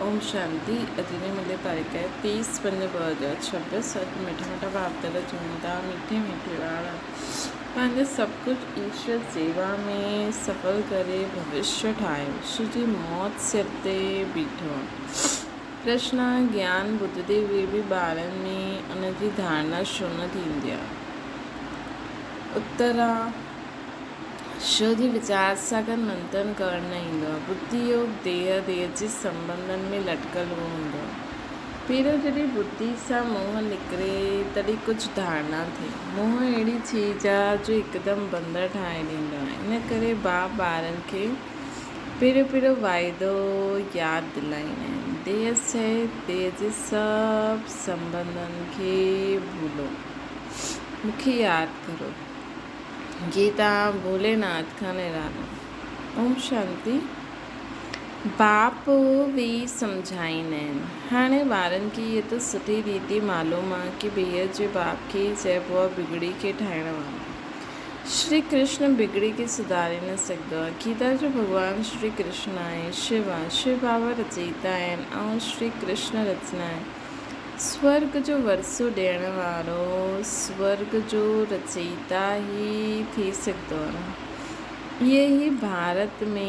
اوم شانتي اڄ جي ملي تاريخ آهي 30/5/2026 اڄ مٺا مٺا ڀاوتر چون ٿا مٺي مٺي ٻار پنهنجو سڀ ڪجهه ايشور سيوا ۾ سڦل ڪري ڀوشيه ٺاهيو شو جي موت سر تي بيٺو آهي پرشن گيان ٻڌندي هئي به ٻارن ۾ ان جي ڌارڻا ڇو نه ٿيندي آهي اترا شو جي ويچار سان گڏ منٿن ڪرڻ نه ايندو آهي. ٻڌي يوگ ديهه ديهه جي سنٻنڌن ۾ لٽڪل هوندو آهي. پهريون جڏهن ٻڌي سان موهه نڪري تڏهن ڪجهه ڌارڻا ٿئي. موهه اهڙي چيز آهي جو هڪدم بندر ٺاهي ڏيندو آهي. ان ڪري باپ ٻارن کي پهريون پهريون واعدو ياد دلائيندا آهن. ديهه سهت ديهه جي سڀ سنٻنڌن کي ڀولو. مون کي ياد ڪرو. گيتا ڀوليناٿ کان نرالو. اوم شانتي. باپ به سمجهائيندا آهن. هاڻي ٻارن کي اهي ته سٺي ريتي معلوم آ ڪي بيحد جي باپ کي ئي چئبو آ بگڙي کي ٺاهڻ وارو. شري ڪرشن بگڙي کي سڌاري نه سگهندو آ. گيتا جو ڀڳوان شري ڪرشن آهي، شو آ. شو بابا رچئيتا آهن ۽ شري ڪرشن رچنا آهي. سورڳ جو ورثو ڏيڻ وارو سورڳ جو رچئيتا ئي ٿي سگهندو آهي. اهي ئي ڀارت ۾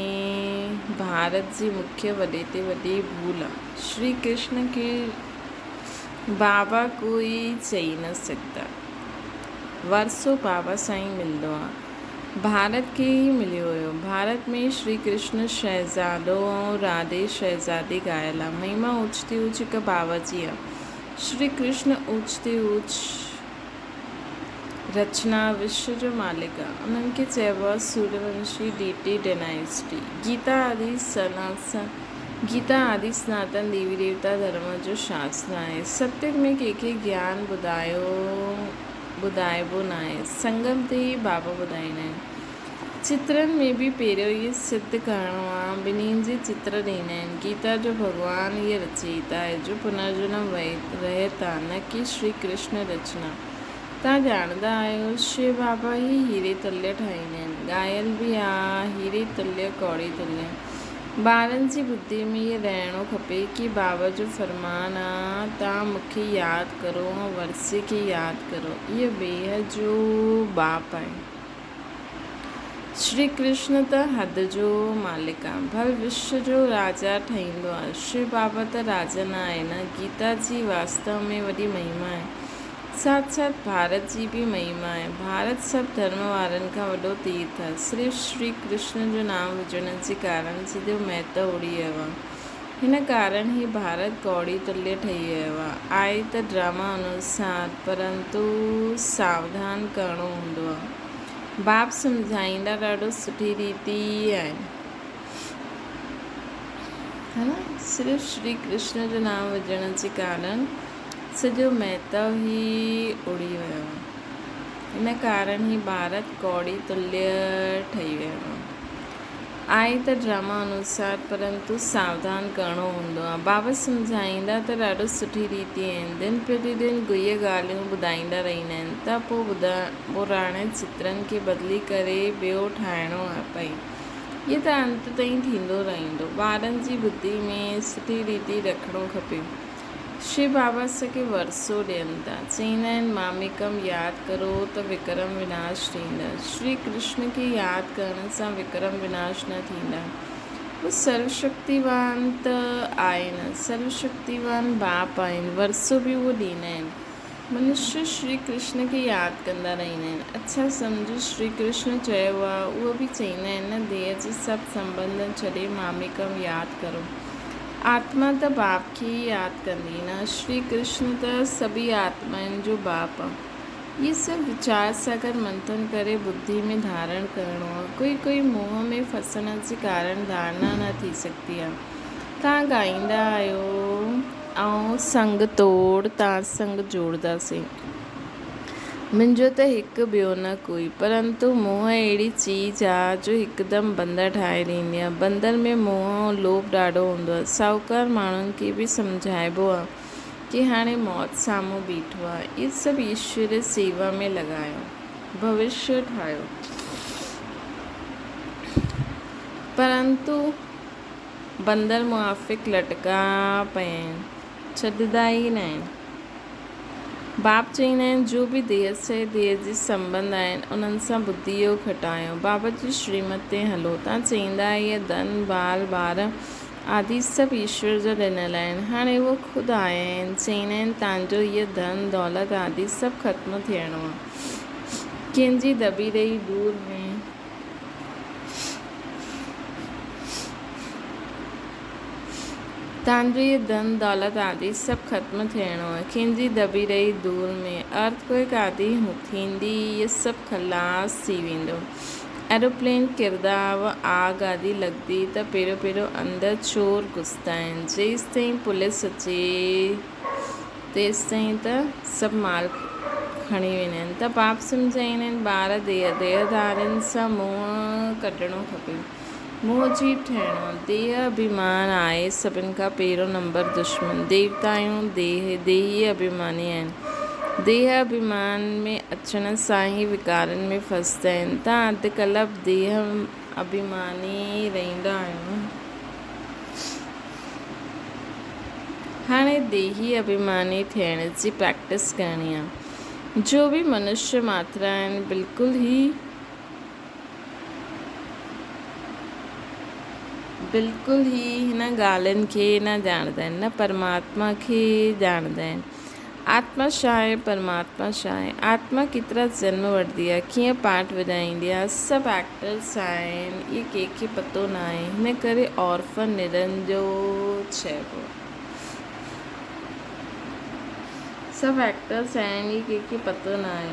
ڀارت جي مکيه وڏي تي وڏي ڀول آهي. شري ڪرشن کي بابا ڪوئي چئي نه سگهندا. ورثو بابا سان ئي ملندو آهي. ڀارت کي ئي مليو هيو. ڀارت ۾ شري ڪرشن شهزادو ۽ راڌي شهزادي ڳايل آ. مهما اوچ تي اوچ هڪ بابا جي آ. شري ڪرشن اوچ تي اوچ رچنا وشو جو مالڪ آ. انهن کي چئبو آ سوريونشي ڊيٽي ڊنائسٽي. گيتا آدي گيتا آدي سناتن ديوي ديوتا ڌرم جو شاستر آهي. ستيگ ۾ ڪنهن کي گيان ٻڌايو. ٻڌائبو ناهي، سنگم تي ئي بابا ٻڌائيندا آهن. چترن ۾ به پهريون اهي سڌ ڪرڻو آ، ٻنهين جي چتر ڏيندا آهن. گيتا جو ڀڳوان اهي رچئيتا آهي جو پنرجنم رهت آ، نه ڪي شري ڪرشن رچنا. توهان ڄاڻندا آهيو شو بابا ئي هيري تليه ٺاهيندا آهن. ڳايل به آ، هيري تليه ڪوڙي تليه. ٻارن جي ٻڌي ۾ اهي رهڻو کپي ڪي بابا جو فرمان آ تان مون کي ياد ڪرو ۽ ورثي کي ياد ڪرو. اهي بيحد جو باپ آهي. شري ڪرشن ته حد جو مالڪ آ. ڀل وشو جو راجا ٺهيندو آ. شو بابا ته راجا نه آهي نه. گيتا جي واستو ۾ وڏي مهما آهي. ساٿ ساٿ ڀارت جي به مهما آهي. ڀارت سڀ ڌرم وارن کان وڏو تيرٿ آهي. صرف شري ڪرشن جو نام وجهڻ جي ڪارڻ سڌو مهتو اڙي ويو آهي. هن ڪارڻ هي ڀارت ڪوڙي تليه ٺهي ويو آهي. آهي ته ڊراما انوسار پرنتو ساوڌان ڪرڻو هوندو آهي. باپ سمجهائيندا ڏاڍو سٺي ريتي آهن. ها نه صرف شري ڪرشن جو نام وجهڻ جي ڪارڻ سڄو مهتو ئي اڙي ويو. ان ڪارڻ هي ڀارت ڪوڙي تليه ٺهي ويو. آهي ته ڊراما انوسار پرنتو ساوڌان ڪرڻو هوندو آهي. بابا سمجهائيندا ته ڏاڍو سٺي ريتي آهن. دن پرتي دن گهيء ڳالهيون ٻڌائيندا رهندا آهن ته پوء پراڻن چترن کي بدلي ڪري ٻيو ٺاهڻو پئي. هيء ته انت تائين ٿيندو رهندو. ٻارن جي ٻڌي ۾ سٺي ريتي رکڻو کپي. شو بابا سکي ورثو ڏين ٿا. چئيندا آهن ماميڪم ياد ڪرو ته وڪرم وناش ٿيندا. شري ڪرشن کي ياد ڪرڻ سان وڪرم وناش نه ٿيندا. هو سرو شڪتيوان ته آهي نه. سرو شڪتيوان باپ آهن. ورثو به اهو ڏيندا آهن. منشي شري ڪرشن کي ياد ڪندا رهندا آهن. اڇا سمجهه شري ڪرشن چيو آهي اهو به چئيندا آهن نه ديهه جي سڀ سنٻنڌن ڇڏي ماميڪم ياد ڪرو. آتما ته باپ کي ئي ياد ڪندي نه. شري ڪرشن ته سڀئي آتمائن جو باپ آ. اهي سڀ ويچار ساگر منٿن ڪري ٻڌي ۾ ڌارڻ ڪرڻو آ. ڪوئي ڪوئي موهه ۾ ڦسڻ جي ڪارڻ ڌارڻا نه ٿي سگهندي آ. تان ڳائيندا آهيو آئون سنگ توڙ تان سنگ جوڙداسين. منهنجو ته هڪ ٻيو نه ڪوئي. پرنتو موهه اهڙي چيز آ جو هڪدم بندر ٺاهي ڏيندي آ. بندر ۾ موهه ۽ لوڀ ڏاڍو هوندو آ. ساهوڪار ماڻهن کي به سمجهائبو آ ڪي هاڻي موت سامهون بيٺو آ. اهي سڀ ايشوري سيوا ۾ لڳايو. ڀوشيه ٺاهيو. پرنتو بندر موافق لٽڪا پيا آهن، ڇڏندا ئي ناهن. باپ چئيندا آهن، جو به ديهه سهي ديهه جي سنٻنڌ آهن، انهن سان ٻڌي يوگ هٽايو. بابا جي شريمت تي هلو. تان چئيندا اهي ڌن، بال ٻار آدي سڀ ايشور جا ڏنل آهن. هاڻي اهو خود آيا آهن. چئيندا آهن، تان جو هيء ڌن، دولت آدي سڀ ختم ٿيڻو آهي. ڪنهن جي دٻي رهي دور ۾. تان جو هيء ڌن دولت آدي سڀ ختم ٿيڻو آهي. ڪنهن جي دٻي رهي ڌول ۾. ارٿ ڪوئڪ آدي ٿيندي هيء سڀ خلاص ٿي ويندو. ايروپلين ڪردا و آگ آدي لڳندي ته پهريون پهريون اندر چور گهسندا آهن. جيستائين پوليس اچي تيستائين ته سڀ مال کڻي ويندا آهن ته باپ سمجهائيندا آهن ٻار ديهه ڌارين سان منهن ڪڍڻو کپي. منهن جي ٺهڻو. ديهه اڀيمان آهي سڀن کان پهريون نمبر دشمن. ديوتائون ديهي اڀيماني آهن. ديهه اڀيمان ۾ اچڻ سان ئي وڪارن ۾ ڦسندا آهن. تان اڌ ڪلپ ديهه اڀيماني رهندا آهيون. هاڻي ديهي اڀيماني ٿيڻ جي پريڪٽس ڪرڻي آهي. جو به منشيه ماتر آهن بلڪل ئي بلڪل ئي هن ڳالهين کي نه ڄاڻندا آهن نه پرماتما کي ڄاڻندا آهن. آتما ڇا آهي، پرماتما ڇا آهي، آتما ڪيترا جنم وٺندي آهي، ڪيئن پاٺ وڄائيندي آهي، سڀ ايڪٽرس آهن، اهي ڪنهن کي پتو ناهي، هن ڪري عورفن نرنجو چئبو آهي. سڀ ايڪٽرس آهن، اهي ڪنهن کي پتو ناهي،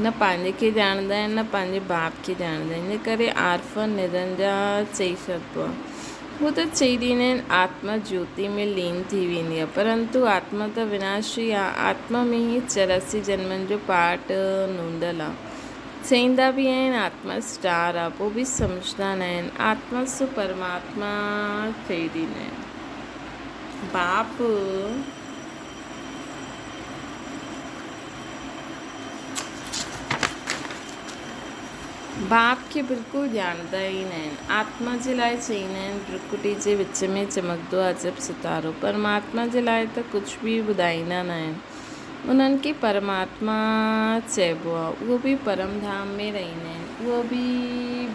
نه پنهنجي کي ڄاڻندا آهن نه پنهنجي باپ کي ڄاڻندا آهن، ان ڪري عارفن نرنجا چئي سگهبو آهي. هو ته چئي ڏيندا آهن آتما جيوتي ۾ لين ٿي ويندي آهي، پرنتو آتما ته وناشي آهي، آتما ۾ ئي 84 جنمن جو پاٺ نوندل آهي. چئيندا به آهن آتما اسٽار آهي، پوء به سمجهندا نه آهن. آتما سو پرماتما چئي ڏيندا آهن. باپ. باپ کي بلڪل ڄاڻندا ئي نه آهن. آتما جي لاء چئيندا آهن ڀرڪٽي جي وچ ۾ چمڪندو عجب ستارو. پرماتما جي لاء ته ڪجهه به ٻڌائيندا نه آهن. انهن کي پرماتما چئبو آهي. اهو به پرم ڌام ۾ رهندا آهن. اهو به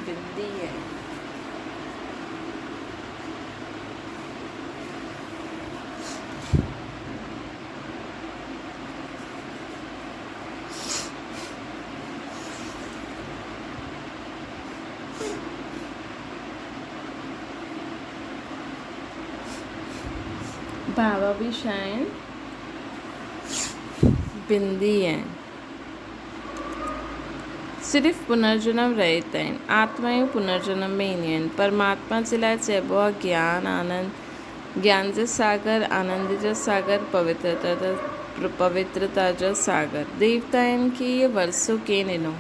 بندي آهن. بابا به ڇا آهن؟ بندي آهن. صرف پنرجنم رهت آهن. آتمائون پنرجنم ۾ اينديون آهن. پرماتما جي لاء چئبو آهي گيان آنند، گيان جو ساگر، آنند جو ساگر، پوترتا جو ساگر. ديوتائن کي اهو ورثو ڪنهن ڏنو؟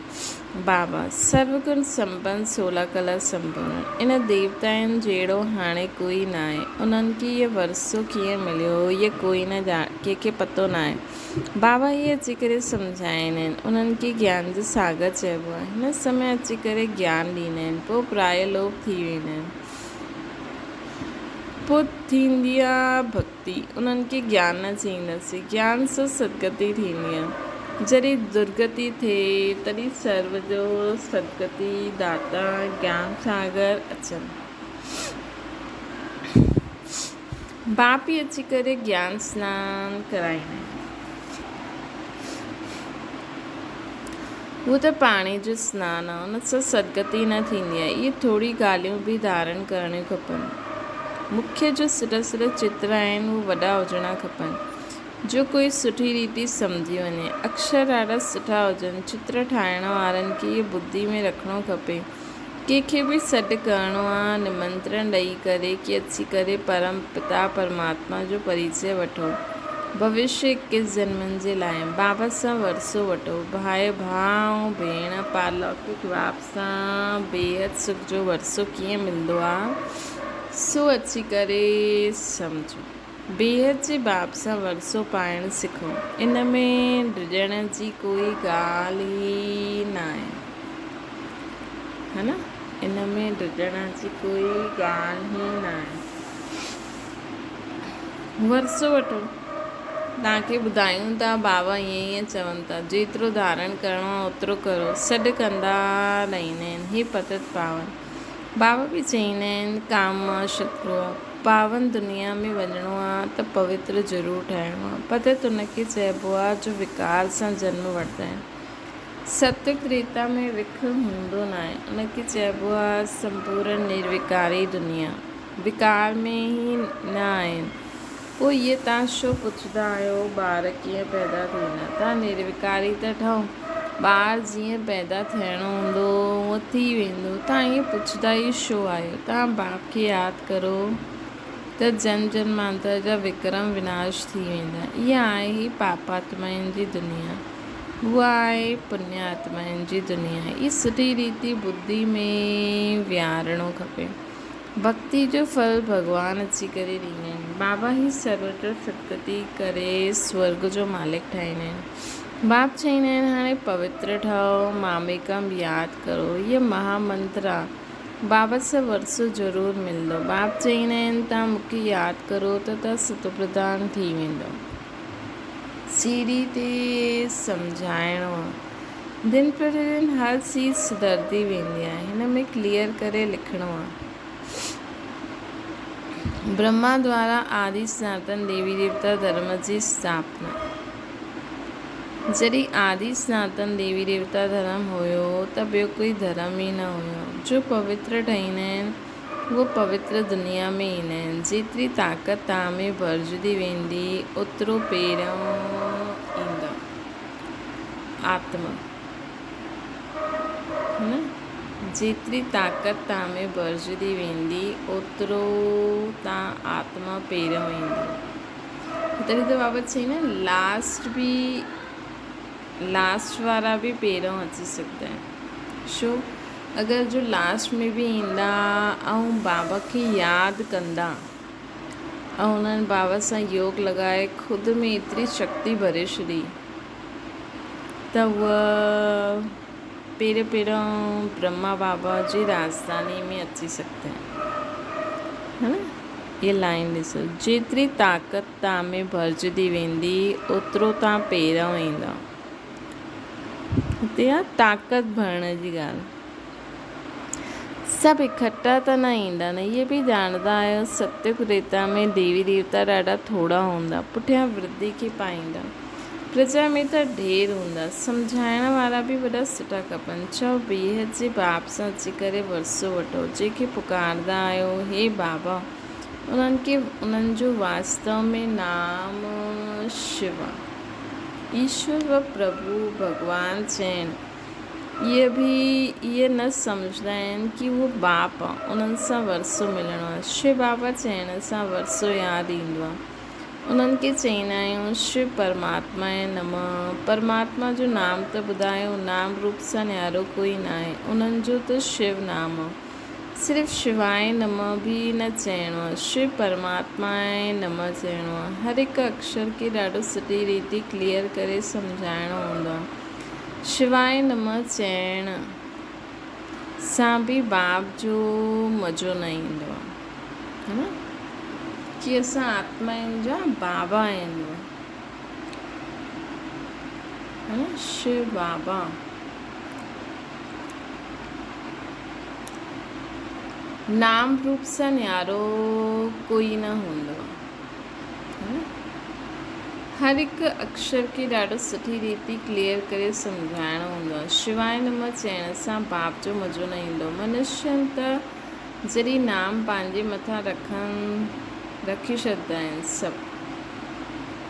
بابا، سرو گڻ سمپن سولا ڪلا سمپورڻ. ان ديوتائن جهڙو هاڻي ڪوئي ناهي. انهن کي اهو ورثو ڪيئن مليو، اهو ڪوئي نه ڄاڻي، ڪنهن کي پتو ناهي. بابا هي اچي ڪري سمجهائين آهن. انهن کي گيان جو ساگر چئبو آهي. هن سمي اچي ڪري گيان ڏيندا آهن، پوء پرايو لوپ ٿي ويندا آهن. پوء ٿيندي آ ڀڳتي. انهن کي گيان نه چئينداسين. گيان سان سدگتي ٿيندي آ. جڏهن درگتي ٿئي، تڏهن سرو جو سدگتي داتا گيان ساگر اچن. باپ ئي اچي ڪري گيان سنان ڪرائيندا آهن. اهو ته پاڻي جو سنان آهي، ان سان سدگتي نه ٿيندي آهي. اهي ٿوري ڳالهيون به ڌارڻ ڪرڻيون کپن. مکيه جو سرا سرا چتر آهن، اهي وڏا هجڻا کپن، جو ڪوئي سٺي ريتي سمجهي وڃي. اڪشر ڏاڍا سٺا هجن. چتر ٺاهڻ وارن کي اهو ٻڌي ۾ رکڻو کپي. ڪنهن کي به سڏ ڪرڻو آ، نمنترڻ ڏئي ڪري ڪي اچي ڪري پرم پتا پرماتما جو پريچيه وٺو. ڀوشيه اڪيس جنمن جي لاء بابا سان ورثو وٺو. ڀائي ڀاء ۽ ڀيڻ پارلوڪڪ باپ سان بيحد سک جو ورثو ڪيئن ملندو آ، سو اچي ڪري سمجهو. بيحد جي باپ سان ورثو پائڻ سکو. ان ۾ ڊڄڻ جي ڪوئي ڳالهه ئي ناهي. ها نه؟ ان ۾ ڊڄڻ جي ڪوئي ڳالهه ئي ناهي. ورثو وٺو. توهان کي ٻڌايون ٿا بابا ائين ائين چون ٿا. جيترو ڌارڻ ڪرڻو آهي اوترو ڪرو. سڏ ڪندا رهندا آهن. هي پتت پاون. بابا به چئيندا آهن ڪام مان شترو آ. پاون دنيا ۾ وڃڻو آ ته پوتر ضرور ٺهڻو آ. پتت ان کي چئبو آ جو وڪار سان جنم وٺندا آهن. ستيگ تريتا ۾ وک هوندو ناهي. ان کي چئبو آ سمپورن نروڪاري دنيا. وڪار ۾ ئي نه آهن. پوء اهي تان ڇو پڇندا آهيو ٻار ڪيئن پيدا ٿيندا؟ تان نروڪاري ته ٺهو. ٻار جيئن پيدا ٿيڻو هوندو هونئن ٿي ويندو. تان ائين پڇندا ئي ڇو آهيو؟ تان باپ کي ياد ڪرو ته جنم جنمانتر جا وڪرم وناش ٿي ويندا. اها آهي هي پاپاتمائن جي دنيا. اها آهي پڃ آتمائن جي دنيا. هي سٺي ريتي ٻڌي ۾ ويهارڻو کپي. ڀڳتي جو ڦل ڀڳوان اچي ڪري ڏيندا آهن. بابا هي سروتر سدگتي ڪري سورڳ جو مالڪ ٺاهيندا آهن. باپ چئيندا آهن هاڻي پوتر ٺهو، ماميڪم ياد ڪرو. هيء مها منتر آ. بابا سان ورثو ضرور ملندو. باپ چئيندا آهن توهان مون کي ياد ڪرو ته توهان ستوپرڌان ٿي ويندؤ. سيڙهي تي سمجهائڻو آ. دن پرتي دن هر چيز سڌرندي ويندي آ. هن ۾ ڪليئر ڪري لکڻو آ. برهما دوارا آدي سناتن ديوي ديوتا ڌرم جي اسٿاپنا. جڏهن آدي سناتن ديوي ديوتا ڌرم هيو ته ٻيو ڪوئي ڌرم ئي نه هيو. جو پوتر ٺهيندا آهن اهو پوتر دنيا ۾ ايندا آهن. جيتري طاقت توهان ۾ ڀرجندي ويندي اوترو پهريون ايندا. آتما نه جيتري طاقت توهان ۾ ڀرجندي ويندي اوترو توهان آتما پهريون ايندي. تڏهن ته بابا چئي نه لاسٽ به لاسٽ وارا به پهريون اچي سگهندا آهن. ڇو اگر جو لاسٽ ۾ به ايندا ۽ بابا کي ياد ڪندا ۽ انهن بابا سان يوگ لڳائي خود ۾ ايتري شڪتي ڀري ڇڏي ته هوء پهريون پهريون برهما بابا جي راڄڌاني ۾ اچي سگهندا آهن. ها نه هيء لائين ڏسو جيتري طاقت توهان ۾ ڀرجندي ويندي اوترو توهان پهريون ايندا. هتي آ طاقت ڀرڻ جي ڳالهه. سڀ اڪٺا ته نه ايندا نه اهي به ڄاڻندا آهيو ستيگ ريتا ۾ ديوي ديوتا ڏاڍا ٿورا هوندا پٺيان ورڌي کي پائيندا پرجا ۾ ته ڍير هوندا سمجهائڻ وارا به وڏا سٺا کپن چئو بيحد جي باپ سان اچي ڪري ورثو وٺو جنهن کي پڪارندا آهيو هي بابا انهن کي انهن جو واستو ۾ نام شو آ ايشور و پرڀو ڀڳوان چئن اهي به اهي نه سمجهندا آهن ڪي اهو باپ آ انهن سان ورثو ملڻو آ. شو بابا چئڻ سان ورثو ياد ايندو آ. انهن کي چئيندا آهيون شو پرماتماء نمه. پرماتما جو نام ته ٻڌايو، نام روپ سان نيارو ڪوئي ناهي. انهن جو ته شو نام آ. صرف شواء نمه به نه چئڻو آ، شو پرماتماء نمه چئڻو آ. هر هڪ اڪشر کي ڏاڍو سٺي ريتي ڪليئر ڪري سمجهائڻو هوندو آ. شواء نمه چئڻ سان به باب جو مزو نه ايندو آ. ها نه ڪي اسان آتمائن جا بابا آهيون. ها نه شو بابا. نام روپ سان نيارو ڪوئي نه هوندو آ. هر هڪ اڪشر کي ڏاڍو سٺي ريتي ڪليئر ڪري سمجهائڻو هوندو آهي. شواء نمه چئڻ سان باپ جو مزو نه ايندو. منشين ته جڏهن نام پنهنجي مٿان رکن رکي ڇڏندا آهن سڀ.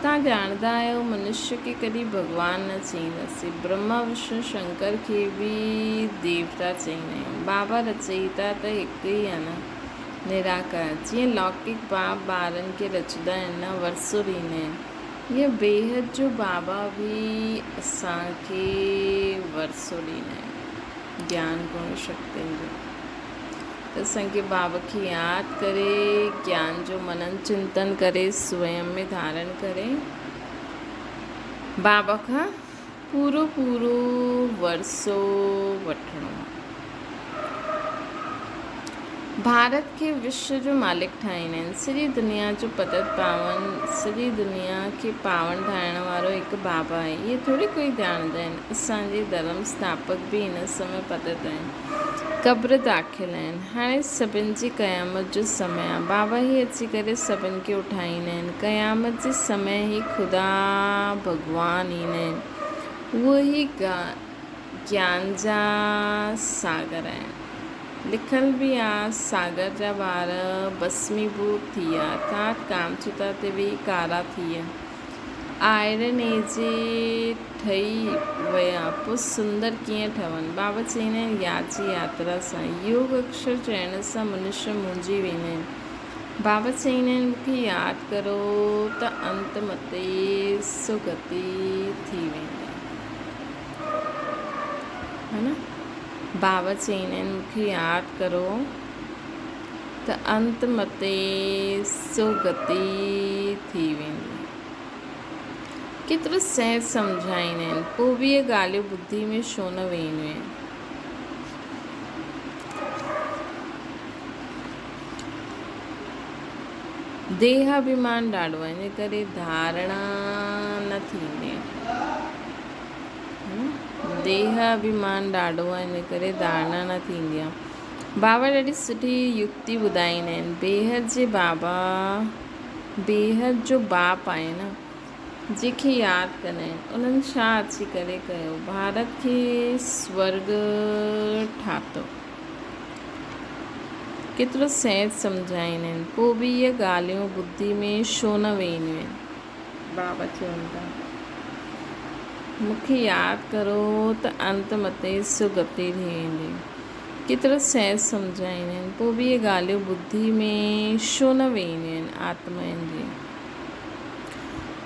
تان ڄاڻندا آهيو منشي کي ڪڏهن ڀڳوان نه چئينداسين. برهما وشنو شنڪر کي به ديوتا چئيندا آهيون. بابا رچئيتا ته هڪ ئي آهي نه. نراڪار، جيئن لوڪڪ باپ ٻارن کي رچندا آهن نه ورثو ڏيندا آهن، ايئن بيحد جو بابا به اسان کي ورثو ڏيندا آهن گيان گڻ شڪتين جو. ته اسان کي بابا کي ياد ڪري گيان جو منن چنتن ڪري سوئم ۾ ڌارڻ ڪري بابا کان پورو پورو ورثو وٺڻو آهي. ڀارت کي وشو جو مالڪ ٺاهيندا آهن. سڄي دنيا جو پتت پاون، سڄي دنيا کي پاون ٺاهڻ وارو هڪ بابا آهي. اهي ٿوري ڪوئي ڄاڻندا آهن. اسان جي ڌرم اسٿاپڪ به هن سمي پتت آهن. قبر داخل آهن. هاڻي سڀن جي قيامت جو سمي آهي. بابا ئي اچي ڪري سڀن کي اٺائيندا آهن. قيامت جي سمي ئي خدا ڀڳوان ايندا آهن. اهو ئي گيان جا ساگر آهن. لکيل به آ، ساگر جا ٻار ڀسمي ڀوت ٿي ويا، ارٿات ڪامچتا تي ويهي ڪارا ٿي ويا، آئرن ايج ٺهي ويا، پوء سندر ڪيئن ٺهن؟ بابا چئيندا آهن، ياد جي ياترا سان، يوگ اڪشر چئڻ سان منشيه منهنجي ويندا آهن. بابا چئيندا آهن، مون کي ياد ڪرو ته انت متي سگتي ٿي ويندي. ها نه؟ بابا چئيندا آهن، مون کي ياد ڪرو ته انت متي سوگتي ٿي ويندي. ڪيترو سهج سمجهائيندا آهن، پوء به اهي ڳالهيون ٻڌي ۾ ڇو نه وينديون آهن. ديهه اڀيمان ڏاڍو آهي، ان ڪري ڌارڻا نه ٿيندي آهي. ديهه اڀيمان ڏاڍو آهي ان ڪري ڌارڻا نه ٿيندي آهي. بابا ڏاڍي سٺي يڪتي ٻڌائيندا آهن. بيحد جي بابا بيحد جو باپ آهي نه جنهن کي ياد ڪندا آهن انهن ڇا اچي ڪري ڪيو ڀارت کي سورڳ ٺاتو. ڪيترو سهج سمجهائيندا آهن پوء به اهي ڳالهيون ٻڌي ۾ ڇو نه وينديون آهن. بابا چون ٿا، مون کي ياد ڪرو ته انت متي سگتي ٿي ويندي. ڪيترو سهج سمجهائيندا آهن، پوء به اهي ڳالهيون ٻڌي ۾ ڇو نه وينديون آهن آتمائن جي.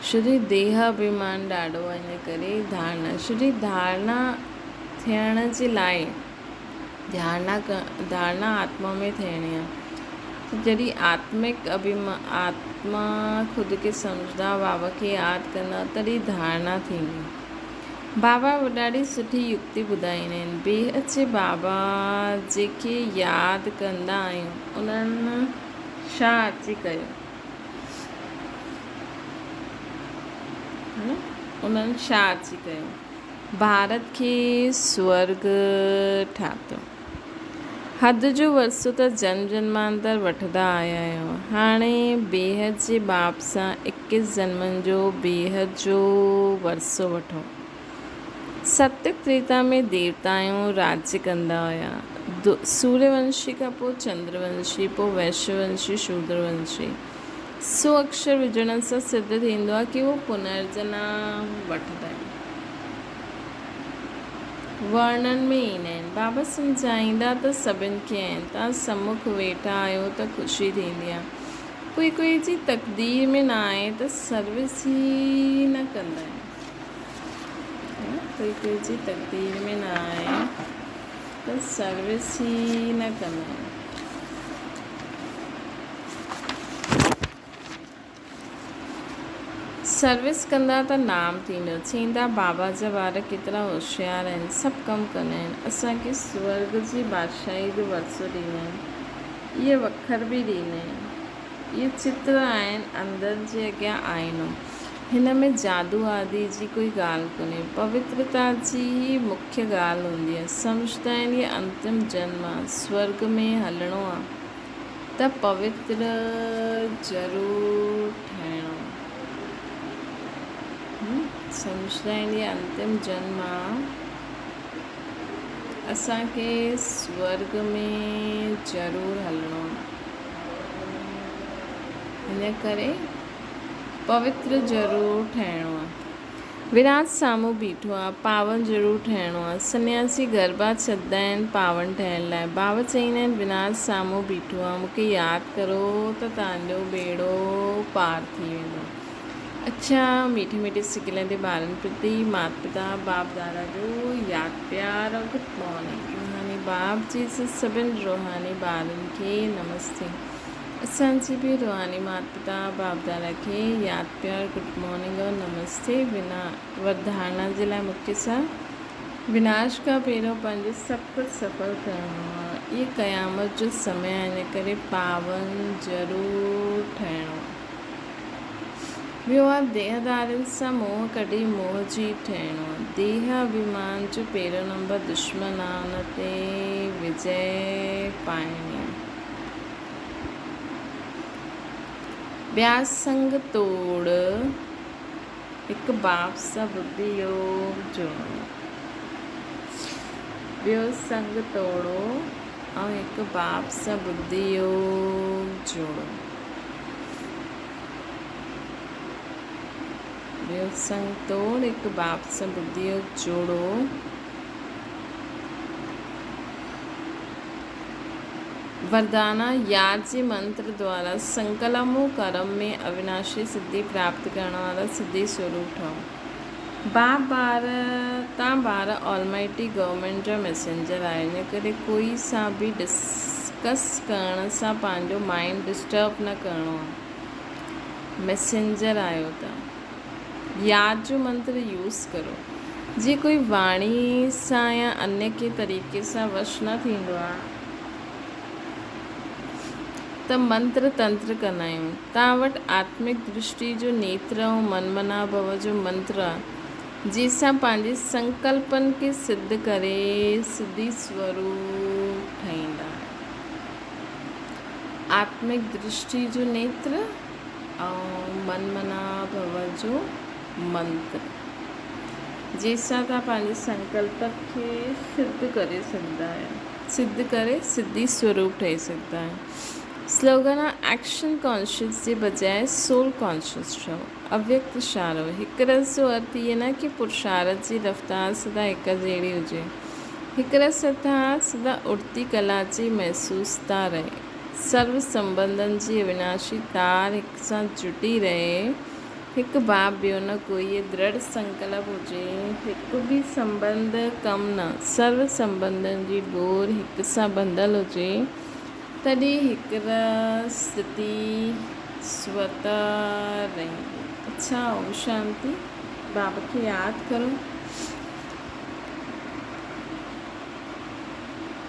شري ديهه اڀيمان ڏاڍو آهي ان ڪري ڌارڻا شري ڌارڻا ٿيڻ جي لاء ڌارڻا ڌارڻا آتما ۾ ٿيڻي آهي ته جڏهن آتمڪ اڀيما آتما خود کي سمجهندا بابا کي ياد ڪندا تڏهن ڌارڻا ٿيندي. بابا ڏاڍي سٺي يڪتي ٻڌائيندا آهن. بيحد جي بابا جيڪي ياد ڪندا آهيون انهن ڇا اچي ڪيو؟ انهن ڇا اچي ڪيو؟ ڀارت کي سورڳ ٺاتو. حد جو ورثو ته جنم جنمانتر وٺندا آيا آهيو. هاڻي بيحد جي باپ سان اڪيس جنمن جو بيحد جو ورثو وٺو. ستيگ تريتا ۾ ديوتائون راڄ ڪندا هيا. سوريه ونشي کان پوء چندر ونشي، پوء ويشيه ونشي، شودر ونشي. سو اڪشر وجهڻ سان سڌ ٿيندو آهي ڪي هو پنرجنم وٺندا آهن. ورڻن ۾ ايندا آهن. بابا سمجهائيندا ته سڀن کي آهن. توهان سمک ويٺا آهيو ته خوشي ٿيندي آهي. ڪوئي ڪوئي جي تقدير ۾ نه آهي ته سروس ئي نه ڪندا آهن. ڪوئي ڪوئي جي تقدير ۾ نه آهي ته سروس ئي نه ڪندا آهن. سروس ڪندا ته نام ٿيندو. چئيندا بابا جا ٻار ڪيترا هوشيار آهن، سڀ ڪم ڪندا آهن. اسان کي سورڳ جي بادشاهي جو ورثو ڏيندا آهن. اهي وکر به ڏيندا آهن. اهي چتر آهن اندر جي اڳيان آئينو. هن ۾ جادو آدي جي ڪوئي ڳالهه ڪونهي. پوترتا جي ئي مکيه ڳالهه هوندي آهي. سمجهندا آهن هي انتم جنم آهي، سورڳ ۾ هلڻو آهي. ته پوتر ضرور ٺهڻو. سمجهندا آهن هي انتم جنم آ. اسان کي سورڳ ۾ ضرور هلڻو آ. ان ڪري پوتر ضرور ٺهڻو آ. وراج سامهون بيٺو آ، پاون ضرور ٺهڻو آ. سنياسي گربا ڇڏندا آهن پاون ٺهڻ لاء. بابا چئيندا آهن وراج سامهون بيٺو آ، مون کي ياد ڪرو ته توهان جو ٻيڙو پار ٿي ويندو. اڇا ميٺي ميٺي سڪيلندي ٻارن پرتي مات پتا باپ دادا جو ياد پيار ۽ گڊ مارننگ. روحاني باپ جي سڀن روحاني ٻارن کي نمستي. اسان جي به روحاني مات پتا باپ دادا کي ياد پيار گڊ مارننگ اور نمستي بنا وڌارڻا جي لاء مکيه سان وناش کان پهريون پنهنجو سڀ ڪجهه سڦل ڪرڻو آهي اهي قيامت جو سمي آهي ان ڪري پاون ضرور ٺهڻو آهي. ٻيو آهي ديهدارين سان موهه ڪڍي موهه جي ٺهڻو آهي. ديهه اڀيمان جو پهريون نمبر دشمن آهي ان تي وجئه پائڻي آهي. ٻيا سنگ توڙ هڪ باپ سان ٻڌي يوگ جوڙو. ٻيو سنگ توڙو ۽ هڪ باپ سان ٻڌي يوگ جوڙو. ٻيو سنگ توڙ هڪ باپ سان ٻڌي يوگ جوڙو. وردانا، ياد جي منتر دوارا سنڪلم و ڪرم ۾ اوناشي سڌي پراپت ڪرڻ وارا سڌي سوروپ ٺهو. باپ ٻار تان ٻار آلمائٽي گورنمينٽ جا ميسينجر آهيو ان ڪري ڪوئي سان به ڊسڪس ڪرڻ سان پنهنجو مائنڊ ڊسٽرب نه ڪرڻو آهي. ميسينجر آهيو ته. ياد جو منتر يوز ڪرو. جي ڪوئي واڻي سان يا انيه ڪنهن طريقي سان وش نه ٿيندو آ ته منتر تنتر ڪندا آهيون. توهان وٽ آتمڪ درشٽي جو نيتر ۽ من منا ڀو جو منتر آ جنهن سان پنهنجي سنڪلپن کي سڌ ڪري سڌي سوروپ ٺهيندا آهيو. آتمڪ درشٽي جو نيتر ۽ من منا ڀو جو منتر، جنهن سان توهان پنهنجي سنڪلپ کي سڌ ڪري سگهندا آهيو. سڌ ڪري سڌي سوروپ ٺهي سگهندا آهيو. سلوگن آهي ايڪشن ڪانشس جي بجاء سول ڪانشس ٺهو. اويڪت اشارو، هڪ رس جو ارٿ اهي نه ڪي پرشارٿ جي رفتار سدا هڪ جهڙي هجي. هڪ رس ارٿات سدا اڙتي ڪلا جي محسوستا رهي. سرو سنٻنڌن جي اويناشي تار هڪ سان جڙي رهي. هڪ باب ٻيو نه ڪوئي درڙ سنڪلپ هجي. هڪ به سنٻنڌ ڪم نه، سرو سنٻنڌن جي ڏور هڪ سان ٻنڌل هجي، تڏهن هڪ اسٿتي سوتر رهندي. اڇا اوم شانتي. باب کي ياد ڪرو.